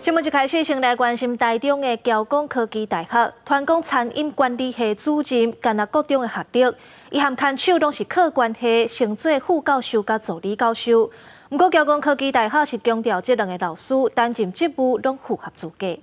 新聞一開始先來關心台中的僑工科技大學，傳講餐飲管理系主任干焦國中的學歷，伊和牽手攏是靠關係，升做副教授佮助理教授。毋過僑工科技大學是強調這兩个老師擔任職務攏符合資格。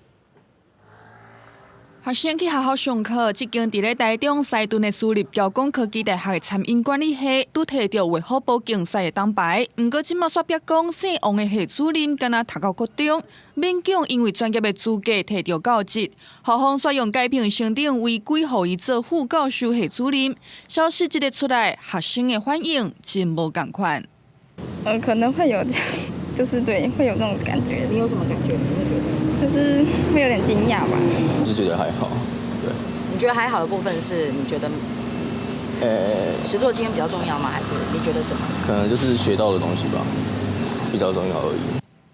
學生去學校上課，這間佇咧台中西屯的私立僑工科技大學的餐飲管理系，拄提著衛福部競賽的銅牌。毋過這馬煞爆講，姓王的系主任敢若讀到國中，勉強因為專業的資格提著教職，校方煞用解聘成長違規，予伊做副教授系主任。消息這个出來，學生的反應真無仝款。可能會有，就是對，會有這種感覺。你有什麼感覺？你會覺得？就是會有點驚訝吧。我是覺得還好，對。你覺得還好的部分是？你覺得，實作經驗比較重要嗎？還是你覺得什麼？可能就是學到的東西吧，比較重要而已。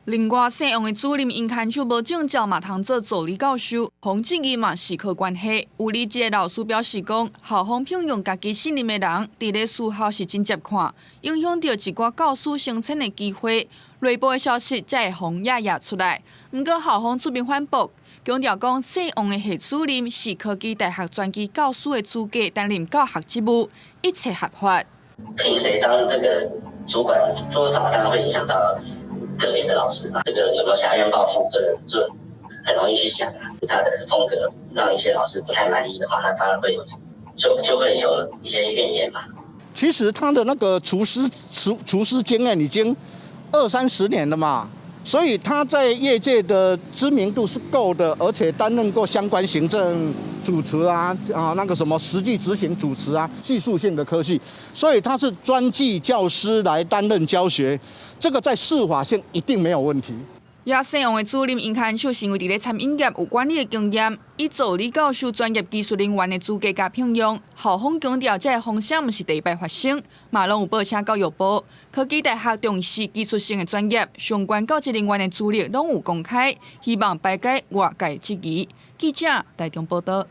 另外，姓王的主任𪜶牽手無證照嘛，通做助理教授，予質疑嘛是靠關係。有離職的老師表示講，校方聘用家己信任的人，佇咧私校是真捷看，影響著一寡教師升遷的機會。內部的消息才會予掖掖出來。毋過校方出面反駁，強調講姓王的系主任是科技大學專技教師的資格擔任教學職務，一切合法。聘誰當這個主管，多少當然會影響到個別的老師嘛。這個有沒有挾怨報復，這個就很容易去想。他的風格讓一些老師不太滿意的話，那當然會有，就會有一些怨言嘛。其實他的那個廚師經驗已經二三十年了嘛，所以他在業界的知名度是夠的，而且擔任過相關行政主廚啊啊那個什麼實際執行主廚啊，技術性的科系，所以他是專技教師來擔任教學，這個在適法性一定沒有問題。也姓王的主任𪜶牽手是因為佇咧餐飲業有管理的經驗，以助理教授專業技術人員的資格共聘用。校方強調，這个風聲毋是第一擺發生，嘛攏有報請教育部。科技大學重視技術性的專業，相關教職人員的資歷攏有公開，希望排解外界質疑。記者台中報道。